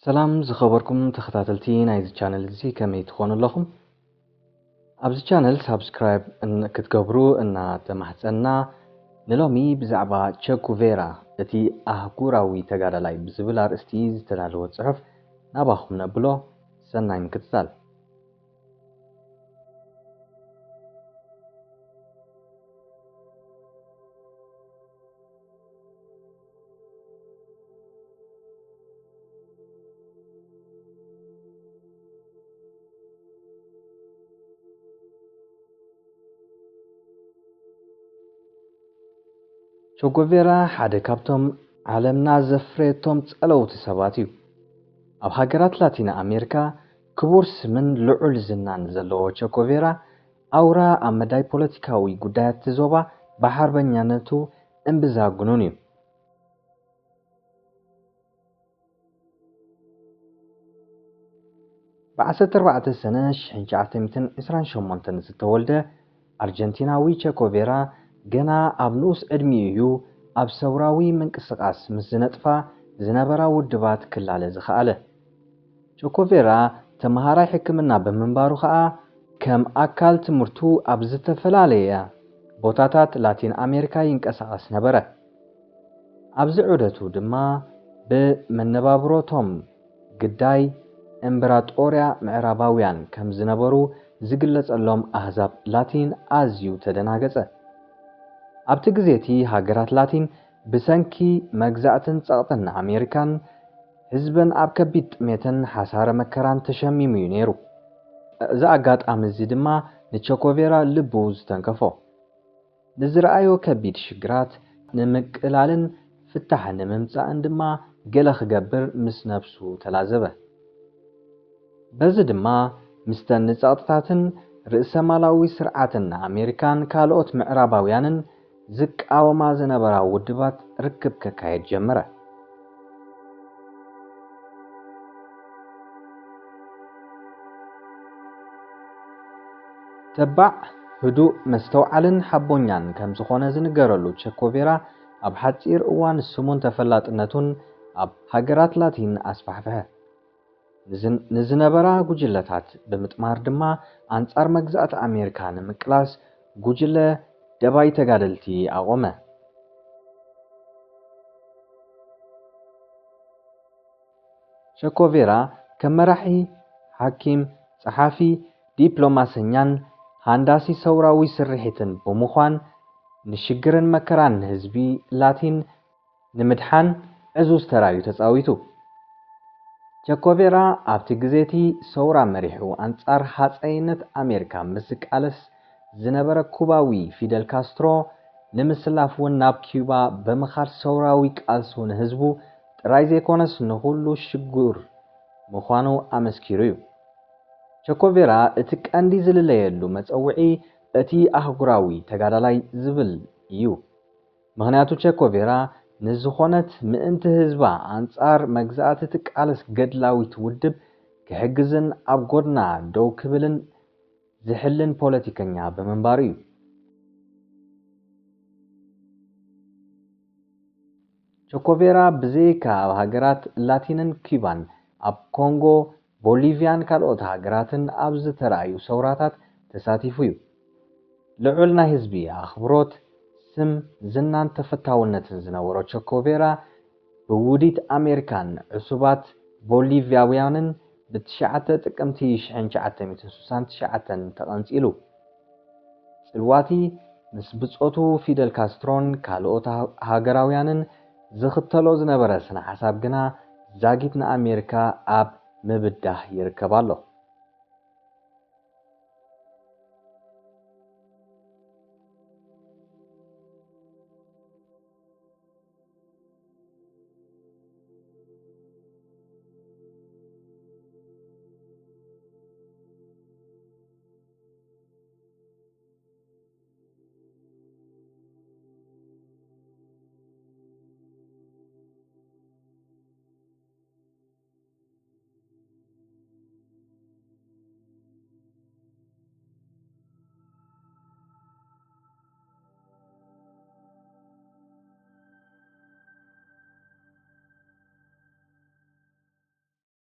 ሰላም ዝኸበርኩም ተኸታተልቲ ናይዚ ቻነል እዚ፣ ከመይ ትኾኑ ኣለኹም? ኣብዚ ቻነል ሳብስክራይብ እን-፣ ክትገብሩ እናተማሕጸንና፣ ንሎሚ ብዛዕባ ቸ ጉቬራ፣ እቲ ኣህጉራዊ ተጋዳላይ ብዝብል ኣርእስቲ ዝተዳለወ ጽሑፍ ናባኹም ነብሎ። ሰናይ ምክትታል። ቸጎቬራ ሓደ ካብቶም ዓለምና ዘፍረየቶም ጸለውቲ ሰባት እዩ። ኣብ ሃገራት ላቲን ኣሜሪካ ክቡር ስምን ልዑል ዝናን ዘለዎ ቸጎቬራ፣ ኣውራ ኣብ መዳይ ፖለቲካዊ ጉዳያት እቲ ዞባ ብሓርበኛነቱ እምብዛ ግኑን እዩ። ብ ዓሰርተ ኣርባዕተ ሰነ ሽሕን ትሽዓተ ሚእትን ዕስራን ሸሞንተን ዝተወልደ ኣርጀንቲናዊ ቸኮቬራ፣ ገና ኣብ ንኡስ ዕድሚኡ እዩ ኣብ ሰውራዊ ምንቅስቓስ ምስ ዝነጥፋ ዝነበራ ውድባት ክላለ ዝኸኣለ። ቸኮቬራ ተመሃራይ ሕክምና ብምንባሩ ኸኣ፣ ከም ኣካል ትምህርቱ ኣብ ዝተፈላለየ ቦታታት ላቲን ኣሜሪካ ይንቀሳቐስ ነበረ። ኣብዚ ዑደቱ ድማ፣ ብመነባብሮቶም ግዳይ እምበራጦርያ ምዕራባውያን ከም ዝነበሩ ዝግለጸሎም ኣህዛብ ላቲን ኣዝዩ ተደናገጸ። ኣብቲ ግዜ እቲ፣ ሃገራት ላቲን ብሰንኪ መግዛእትን ጸቕጥን ኣሜሪካን፣ ህዝበን ኣብ ከቢድ ጥሜትን ሓሳረ መከራን ተሸሚሙ እዩ ነይሩ። እዚ ኣጋጣሚ እዚ ድማ ንቸኮቬራ ልቡ ዝተንከፎ። ንዝረኣዮ ከቢድ ሽግራት ንምቅላልን ፍታሕ ንምምጻእን ድማ ገለ ክገብር ምስ ነብሱ ተላዘበ። በዚ ድማ፣ ምስተን ንጸቕጥታትን ርእሰማላዊ ስርዓትን ኣሜሪካን ካልኦት ምዕራባውያንን ዝቃወማ ዝነበራ ውድባት ርክብ ከካየድ ጀመረ። ተባዕ፣ ህዱእ፣ መስተውዓልን ሓቦኛን ከም ዝኾነ ዝንገረሉ ቸኮቬራ፣ ኣብ ሓጺር እዋን ስሙን ተፈላጥነቱን ኣብ ሃገራት ላቲን ኣስፋሕፍሐ። ንዝን-፣ ንዝነበራ ጉጅለታት ብምጥማር ድማ፣ ኣንጻር መግዛእቲ ኣሜሪካ ንምቅላስ ጉጅለ ደባይ ተጋደልቲ ኣቖመ። ቸኮቬራ ከም መራሒ፣ ሓኪም፣ ጸሓፊ፣ ዲፕሎማሰኛን ሃንዳሲ ሰውራዊ ስርሒትን ብምዃን፣ ንሽግርን መከራን ህዝቢ ላቲን ንምድሓን ዕዙዝ ተራ እዩ ተጻዊቱ። ቸኮቬራ ኣብቲ ግዜ እቲ ሰውራ መሪሑ ኣንጻር ሃጸይነት ኣሜሪካ ምስ ዝቃለስ ዝነበረ ኩባዊ ፊደል ካስትሮ፣ ንምስላፍ እውን ናብ ኪዩባ ብምኻድ ሰውራዊ ቃልሱ ንህዝቡ ጥራይ ዘይኮነስ ንኹሉ ሽጉር ምዃኑ ኣመስኪሩ እዩ። ቸኮቬራ እቲ ቀንዲ ዝልለየሉ መጸውዒ እቲ ኣህጉራዊ ተጋዳላይ ዝብል እዩ። ምኽንያቱ ቸኮቬራ ንዝኾነት ምእንቲ ህዝባ ኣንጻር መግዛእቲ ትቃለስ ገድላዊት ውድብ ክሕግዝን ኣብ ጎድና ደው ክብልን ዝሕልን ፖለቲከኛ ብምንባሩ እዩ። ቸኮቬራ ብዘይካ ኣብ ሃገራት ላቲንን ኪባን፣ ኣብ ኮንጎ፣ ቦሊቪያን ካልኦት ሃገራትን ኣብ ዝተራእዩ ሰውራታት ተሳቲፉ እዩ። ልዑል ናይ ህዝቢ ኣኽብሮት፣ ስም፣ ዝናን ተፈታውነትን ዝነበሮ ቸኮቬራ፣ ብውዲት ኣሜሪካን ዕሱባት ቦሊቪያውያንን ብትሽዓተ ጥቅምቲ ሽሕን ትሽዓተ ሚእትን ስሳን ትሽዓተን ተቐንጺሉ። ጽልዋቲ ምስ ብጾቱ ፊደል ካስትሮን ካልኦት ሃ-፣ ሃገራውያንን ዝኽተሎ ዝነበረ ስነ ሓሳብ ግና፣ ዛጊት ንኣሜሪካ ኣብ ምብዳህ ይርከብ ኣሎ።